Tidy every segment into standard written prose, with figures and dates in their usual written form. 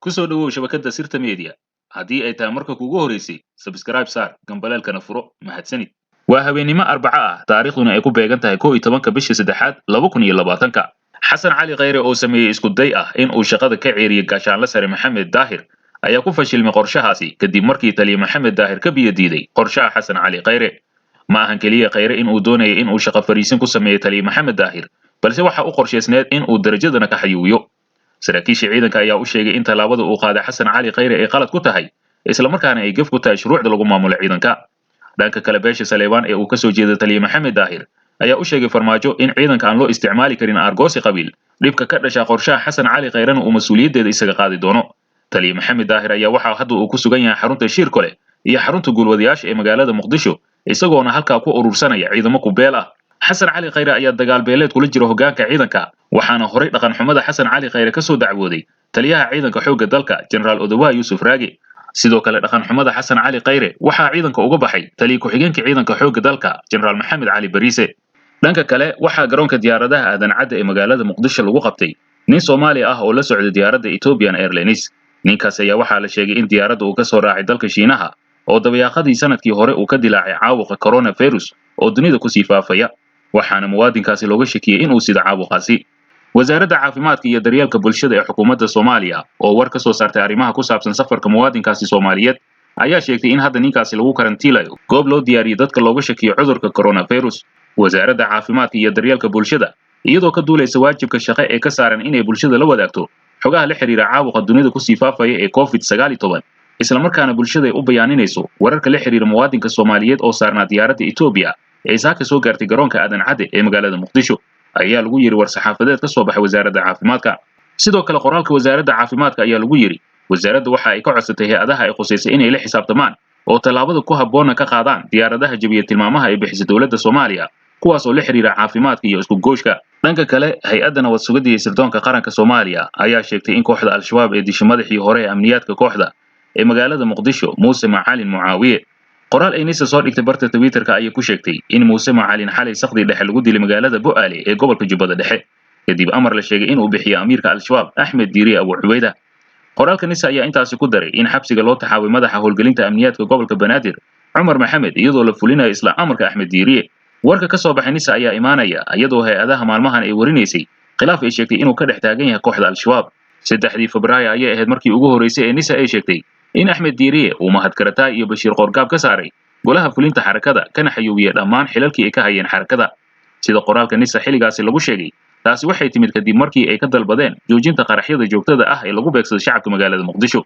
Ku soo dhawow shabakadda Sirta Media. Haddii ay tahay marka kuugu horeysay, subscribe saar, gambaleelkana furo. Mahadsanid. Waa habeennimo Arbaco ah, taariikhduna ay ku beegan tahay 11-ka bisha saddexaad 2020-ka. Xasan Cali Khayre oo sameeyey isku day ah in uu shaqada ka ceeriyey Gaashaanle Sare Maxamed Daahir ayaa ku fashilmay qorshahaasi, kadib markii taliye Maxamed Daahir ka biyo diiday qorshaha Xasan Cali Khayre. Ma ahan keliya Khayre in uu doonayay in uu shaqo fariisin ku sameeyo taliye Maxamed Daahir, balse waxa u qorshaysneed in uu darajadana ka xayuuyo. Saraakiisha ciidanka ayaa u sheegay in tallaabada uu qaaday Xasan Cali Khayre ay qalad ku tahay, islamarkaana ay gef ku tahay shuruucda lagu maamulo ciidanka. Dhanka kale, beesha Saleebaan ee uu ka soo jeeda taliye Maxamed Daahir ayaa u sheegay Farmaajo in ciidanka aan loo isticmaali karin aargoosi qabiil, dhibka ka dhasha qorshaha Xasan Cali Khayrena uu mas-uuliyaddeeda isaga qaadi doono. Taliye Maxamed Daahir ayaa waxaa hadda uu ku sugan yahay xarunta Shiirkole iyo xarunta guulwadayaasha ee magaalada Muqdisho, isagoona halkaa ku urursanaya ciidamo kubeel ah. Xasan Cali Khayre ayaa dagaal beeleed kula jira hoggaanka ciidanka, waxaana horay dhaqan xumada Xasan Cali Khayre ka soo dacwooday taliyaha ciidanka xoogga dalka, Jenaraal Odowaha Yuusuf Raage. Sidoo kale dhaqan xumada Xasan Cali Khayre waxaa ciidanka uga baxay taliye ku-xigeenka ciidanka xoogga dalka, Jenaraal Maxamed Cali Bariise. Dhanka kale, waxaa garoonka diyaaradaha Aadan Cadde ee magaalada Muqdisho lagu qabtay nin Soomaali ah oo la socda diyaaradda Ethiopian Airlines. Ninkaas ayaa waxaa la sheegay in diyaaradda uu ka soo raacay dalka Shiinaha oo dabayaaqadii sanadkii hore uu ka dilaacay caabuqa coronavirus oo dunida kusii faafaya, waxaana muwaadinkaasi looga shakiyey inuu sida caabuqaasi. Wasaaradda Caafimaadka iyo Daryeelka Bulshada ee xukuumadda Soomaaliya oo war ka soo saartay arrimaha ku saabsan safarka muwaadinkaasi Soomaaliyeed ayaa sheegtay in hadda ninkaasi lagu karantiilayo goob loo diyaariyey dadka looga shakiyo cudurka coronavirus. Wasaaradda Caafimaadka iyo Daryeelka Bulshada, iyadoo ka duulaysa waajibka shaqo ee ka saaran inay bulshada la wadaagto xogaha la xiriira caabuqa dunida kusii faafaya ee COVID-19, islamarkaana bulshada ay u bayaaninayso wararka la xiriira muwaadinka Soomaaliyeed oo saarnaa diyaaradda Etoobiya ee saaka soo gaartay garoonka Aadan Cadde ee magaalada Muqdisho, ayaa lagu yidhi war saxaafadeed ka soo baxay wasaaradda caafimaadka. Sidoo kale qoraalka wasaaradda caafimaadka ayaa lagu yidhi: Wasaaradda waxa ay ka codsatay hay-adaha ay khusaysay inay la xisaabtamaan oo tallaabada ku habboonna ka qaadaan diyaaradaha jabiya tilmaamaha ay bixisay dowladda Soomaaliya, kuwaas oo la xiriira caafimaadka iyo isku gooshka. Dhanka kale, hay-adda nabad sugidda iyo sirdoonka qaranka Soomaaliya ayaa sheegtay in kooxda Al-Shabaab ee dishay madaxii hore ee amniyaadka kooxda ee magaalada Muqdisho, Muuse Macalin Mucaawiye. Qoraal ay Nisa soo dhigtay barta Twitterka ayay ku sheegtay in Muuse Macalin xalay saqdii dhexe lagu dilay magaalada Bu'aale ee gobolka Jubbada Dhexe, kadib amar la sheegay inuu bixiyo amiirka Al-Shabaab, Axmed Diiriye Abu Cubayda. Qoraalka Nisa ayaa intaasi ku daray in xabsiga loo taxaabay madaxa howlgelinta amniyaadka gobolka Banaadir, Cumar Maxamed, iyadoo la fulinayo isla amarka Axmed Diiriye. Warka ka soo baxay Nisa ayaa imaanaya iyadoo hay-adaha maalmahan ay warinaysay khilaaf ay sheegtay inuu ka dhex taagan yahay kooxda Al-Shabaab. 3-dii Febraayo ayay ahayd markii ugu horreysay ee Nisa ay sheegtay in Axmed Diiriye uu Mahad Karataay iyo Bashiir Qoorgaab ka saaray golaha fulinta xarakada, kana xayuubiyey dhammaan xilalkii ay ka hayeen xarakada, sida qoraalka Nisa xilligaasi lagu sheegay. Taasi waxay timid kadib markii ay ka dalbadeen joojinta qaraxyada joogtada ah ee lagu beegsado shacabka magaalada Muqdisho.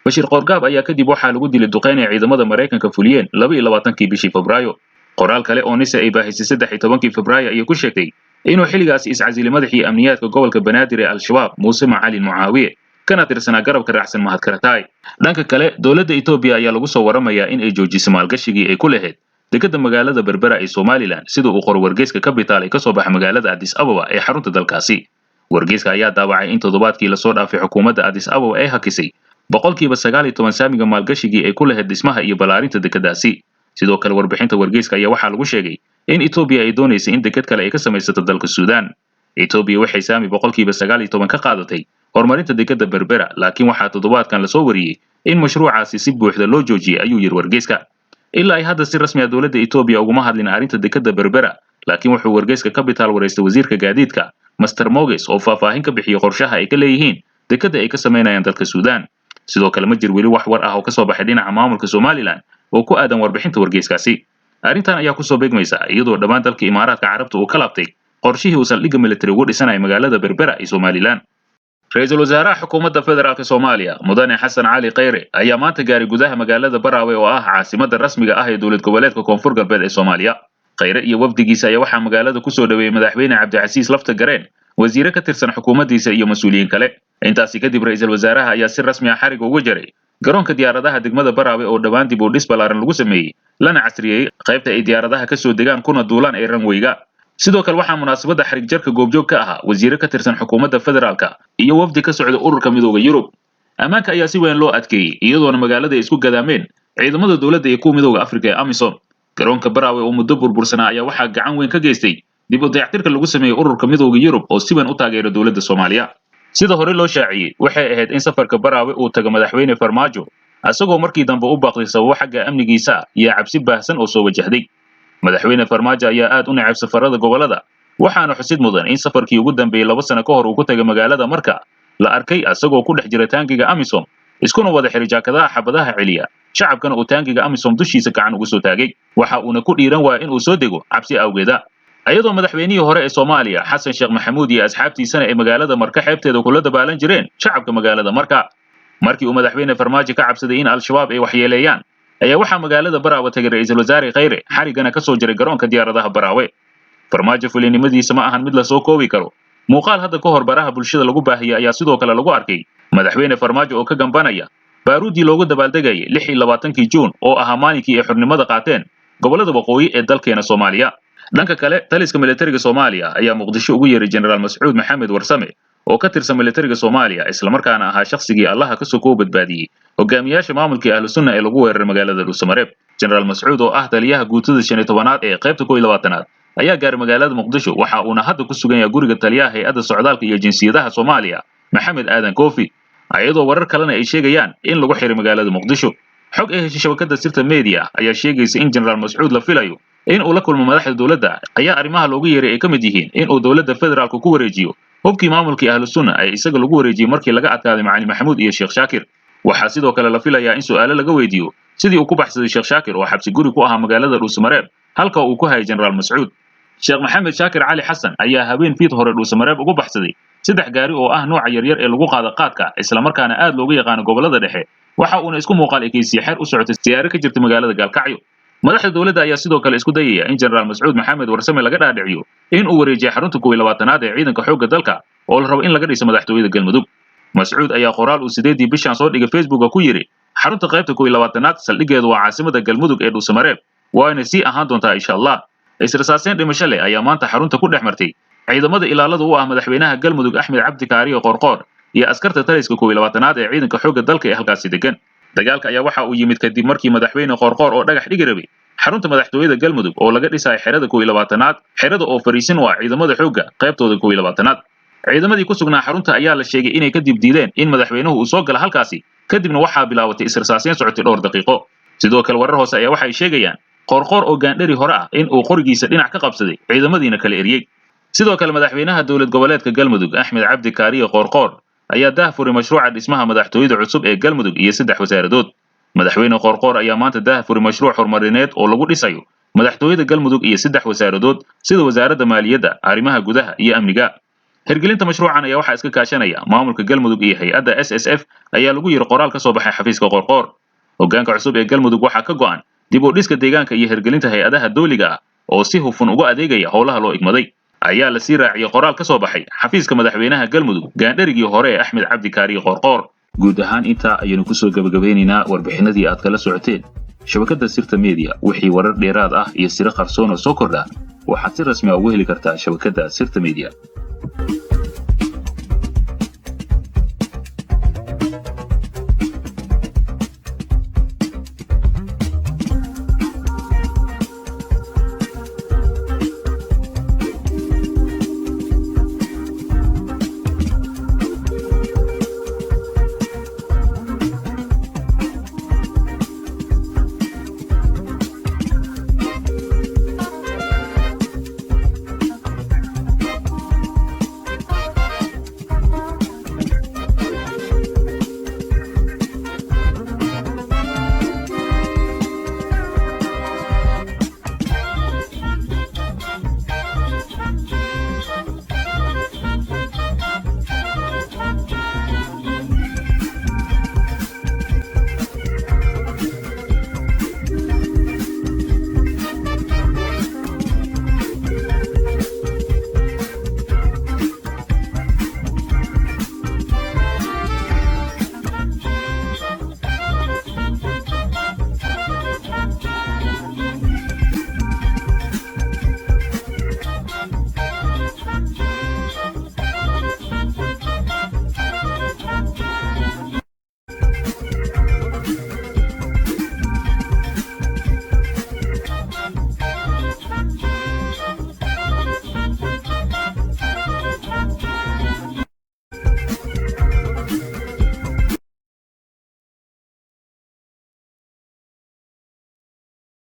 Bashiir Qoorgaab ayaa kadib waxaa lagu dilay duqeyn ay ciidamada Maraykanka fuliyeen 22-kii bishii Febraayo. Qoraal kale oo Nisa ay baahisay 13-kii Febraayo ayay ku sheegtay inuu xilligaasi iscasilay madaxii amniyaadka gobolka Banaadir ee Al-Shabaab, Muuse Macalin Mucaawiye, kana tirsanaa garabka raacsan Mahad Karataay. Dhanka kale, dowladda Etoobiya ayaa lagu soo waramayaa in ay joojisay maalgashigii ay ku lahayd dekedda magaalada Berbera ee Somalilan, sida uu qoro wargeyska Capital ee ka soo baxa magaalada Addis Ababa ee xarunta dalkaasi. Wargeyska ayaa daawacay in toddobaadkii lasoo dhaafay xukuumadda Addis Ababa ay hakisay 19% saamiga maalgashigii ay ku lahayd dhismaha iyo ballaarinta dekeddaasi. Sidoo kale warbixinta wargeyska ayaa waxaa lagu sheegay in Etoobiya ay doonaysay in deked kale ay ka samaysato dalka Suudaan. Etoobiya waxay saami 19% ka qaadatay horumarinta dekedda Berbera, laakiin waxaa toddobaadkan lasoo wariyey in mashruucaasi si buuxda loo joojiyey, ayuu yidhi wargeyska. Ilaa ay hadda si rasmi ah dowladda Etoobiya uguma hadlin arrinta dekedda Berbera, laakiin wuxuu wargeyska Capital wareystay wasiirka gaadiidka, Master Moges, oo faahfaahin ka bixiyey qorshaha ay ka leeyihiin dekedda ay ka samaynayaan dalka Suudaan. Sidoo kale ma jir weli wax war ah oo ka soo baxay dhinaca maamulka Somalilan oo ku aadan warbixinta wargeyskaasi. Arrintan ayaa kusoo beegmaysa iyadoo dhammaan dalka Imaaraadka Carabta uu ka laabtay qorshihii uu saldhigga military ugu dhisanaya magaalada Berbera ee Somalilan. Ra-iisul wasaaraha xukuumadda federaalk Soomaaliya, Mudane Xasan Cali Khayre, ayaa maanta gaaray gudaha magaalada Baraawe oo ah caasimadda rasmiga ah ee dowlad goboleedka Koonfur Galbeed ee Soomaaliya. Khayre iyo wafdigiisa ayaa waxaa magaalada kusoo dhaweeyey Madaxweyne Cabdicasiis Lafta Gareen, wasiire ka tirsan xukuumaddiisa iyo mas-uuliyiin kale. Intaasi kadib ra-iisul wasaaraha ayaa si rasmi ah xariga uga jaray garoonka diyaaradaha degmada Baraawe oo dhowaan dib u dhis ballaaran lagu sameeyey, lana casriyeeyey qaybta ay diyaaradaha ka soo degaan kuna duulaan ee ranweyga. Sidoo kale waxaa munaasabadda xarig jarka goobjoog ka ahaa wasiire ka tirsan xukuumadda federaalka iyo wafdi ka socda ururka Midooda Yurub. Ammaanka ayaa si weyn loo adkeeyey, iyadoona magaalada ay isku gadaameen ciidamada dowladda iyo kuwa Midooda Afrika ee AMISOM. Garoonka Baraawe oo muddo burbursanaa ayaa waxaa gacan weyn ka geystay dib u dayactirka lagu sameeyey ururka Midooda Yurub oo si weyn u taageera dowladda Soomaaliya. Sida hore loo shaaciyey, waxay ahayd in safarka Baraawe uu tago madaxweyne Farmaajo, asagoo markii dambe u baaqday sababo xagga amnigiisa ah iyo cabsi baahsan oo soo wajahday. Madaxweyne Farmaajo ayaa aad u neceb safarada gobollada, waxaana xusid mudan in safarkii ugu dambeeyey 2 sano ka hor uu ku tagay magaalada Marka la arkay asagoo ku dhex jira taangiga AMISOM, iskuna wada xiray jaakadaha xabadaha celiya, shacabkana uu taangiga AMISOM dushiisa gacan ugu soo taagay. Waxa uuna ku dhiiran waaya in uu soo dego cabsi awgeeda. Ayadoo madaxweynihii hore ee Soomaaliya Xasan Sheekh Maxamuud iyo asxaabtiisana ay magaalada Marka xeebteeda kula dabaalan jireen shacabka magaalada Marka. Markii uu madaxweyne Farmaajo ka cabsaday in Al-Shabaab ay waxyeeleeyaan, ayaa waxaa magaalada Baraawe tagay ra'iisul wasaare Khayre, xarigana ka soo jiray garoonka diyaaradaha Baraawe. Farmaajo fulinimadiisa ma ahan mid la soo koobi karo. Muuqaal hadda ka hor baraha bulshada lagu baahiyay ayaa sidoo kale lagu arkay madaxweyne Farmaajo oo ka gambanaya baaruudii loogu dabaaldegayay 26-kii Juun oo ahaa maalinkii ay xornimada qaateen gobollada waqooyi ee dalkeena Soomaaliya. Dhanka kale, taliska militariga Soomaaliya ayaa Muqdisho ugu yeeray Jenaraal Mascuud Maxamed Warsame oo ka tirsan militariga Soomaaliya, islamarkaana ahaa shakhsigii Allaha ka soo badbaadiyey hogaamiyaasha maamulkii Ahlu Sunna ee lagu weeraray magaalada Dhuusamareeb. Jenaraal Mascuud oo ah taliyaha guutada 15aad ee qaybta 21aad ayaa gaaray magaalada Muqdisho, waxa uuna hadda ku sugan yahay guriga taliyaha hay'adda socdaalka iyo jinsiyadaha Soomaaliya Maxamed Aadan Koofi, ayadoo warar kalena ay sheegayaan in lagu xiray magaalada Muqdisho. Xog ay heshay shabakadda Sirta Media ayaa sheegaysa in Jenaraal Mascuud la filayo in uu la kulmo madaxda dowladda, ayaa arrimaha loogu yeeray ay ka mid yihiin in uu dowladda federaalka ku wareejiyo hubkii maamulkii Ahlu Sunna ay isaga lagu wareejiyey markii laga adkaaday Macalin Maxamuud iyo Sheekh Shaakir. Waxaa sidoo kale la filayaa in su'aalo laga weydiiyo sidii uu ku baxsaday Sheekh Shaakir oo xabsi guri ku ahaa magaalada Dhuusamareeb, halka uu ku hayay Jenaraal Mascuud. Sheekh Maxamed Shaakir Cali Xasan ayaa habeen fiid hore Dhuusamareeb ugu baxsaday 3 gaari oo ah nooca yaryar ee lagu qaado qaadka, islamarkaana aad loogu yaqaano gobollada dhexe. Waxa uuna isku muuqaal ekeysiyey xeer u socotay siyaaro ka jirta magaalada Gaalkacyo. Madaxda dowladda ayaa sidoo kale isku dayaya in Jenaraal Mascuud Maxamed Warsame laga dhaadhiciyo in uu wareejiyo xarunta 21aad ee ciidanka xoogga dalka oo la rabo in laga dhiso madaxtooyada Galmudug. Mascuud ayaa qoraal uu 8dii bishan soo dhigay Facebooka ku yiri, xarunta qaybta 21aad saldhiggeedu waa caasimada Galmudug ee Dhuusamareeb, waana sii ahaan doontaa insha Allah. Israsaaseyn dhimasho leh ayaa maanta xarunta ku dhex martay ciidamada ilaalada u ah madaxweynaha Galmudug Axmed Cabdi Kaariyo Qoorqoor iyo askarta taliska 21aad ee ciidanka xoogga dalka ee halkaasi degan. Dagaalka ayaa waxa uu yimid kadib markii madaxweyne Qoorqoor oo dhagax dhigi rabay xarunta madaxtooyada Galmudug oo laga dhisay xerada 21aad, xerada oo fariisin u ah ciidamada xoogga qaybtooda 21aad. Ciidamadii ku sugnaa xarunta ayaa la sheegay inay kadib diideen in madaxweynuhu uu soo galo halkaasi, kadibna waxaa bilaabatay israsaaseyn socotay dhowr daqiiqo. Sidoo kale warar hoose ayaa waxay sheegayaan Qoorqoor oo gaandhari hore ah in uu qorigiisa dhinac ka qabsaday, ciidamadiina kala eriyey. Sidoo kale madaxweynaha dowlad goboleedka Galmudug Axmed Cabdi Kaariye Qoorqoor ayaa daahfuray mashruuca dhismaha madaxtooyada cusub ee Galmudug iyo 3 wasaaradood. Madaxweyne Qoorqoor ayaa maanta daahfuray mashruuc horumarineed oo lagu dhisayo madaxtooyada Galmudug iyo 3 wasaaradood sida wasaaradda maaliyadda, arrimaha gudaha iyo amniga. Hirgelinta mashruucan ayaa waxaa iska kaashanaya maamulka Galmudug iyo hay'adda SSF ayaa lagu yiri qoraal ka soo baxay xafiiska Qoorqoor. Hoggaanka cusub ee Galmudug waxaa ka go'an dib u dhiska deegaanka iyo hirgelinta hay'adaha dowliga ah oo si hufan uga adeegaya howlaha loo igmaday, ayaa la sii raaciyay qoraal ka soo baxay xafiiska madaxweynaha Galmudug gaandharigii hore ee Axmed Cabdi Kaariye Qoorqoor. Guud ahaan intaa ayaynu kusoo gabagabeynaynaa warbixinadii aad kala socoteen shabakadda Sirta Media. Wixii warar dheeraad ah iyo siro qarsoon oo soo kordha waxaad si rasmi ah ugu heli kartaa shabakadda Sirta Media.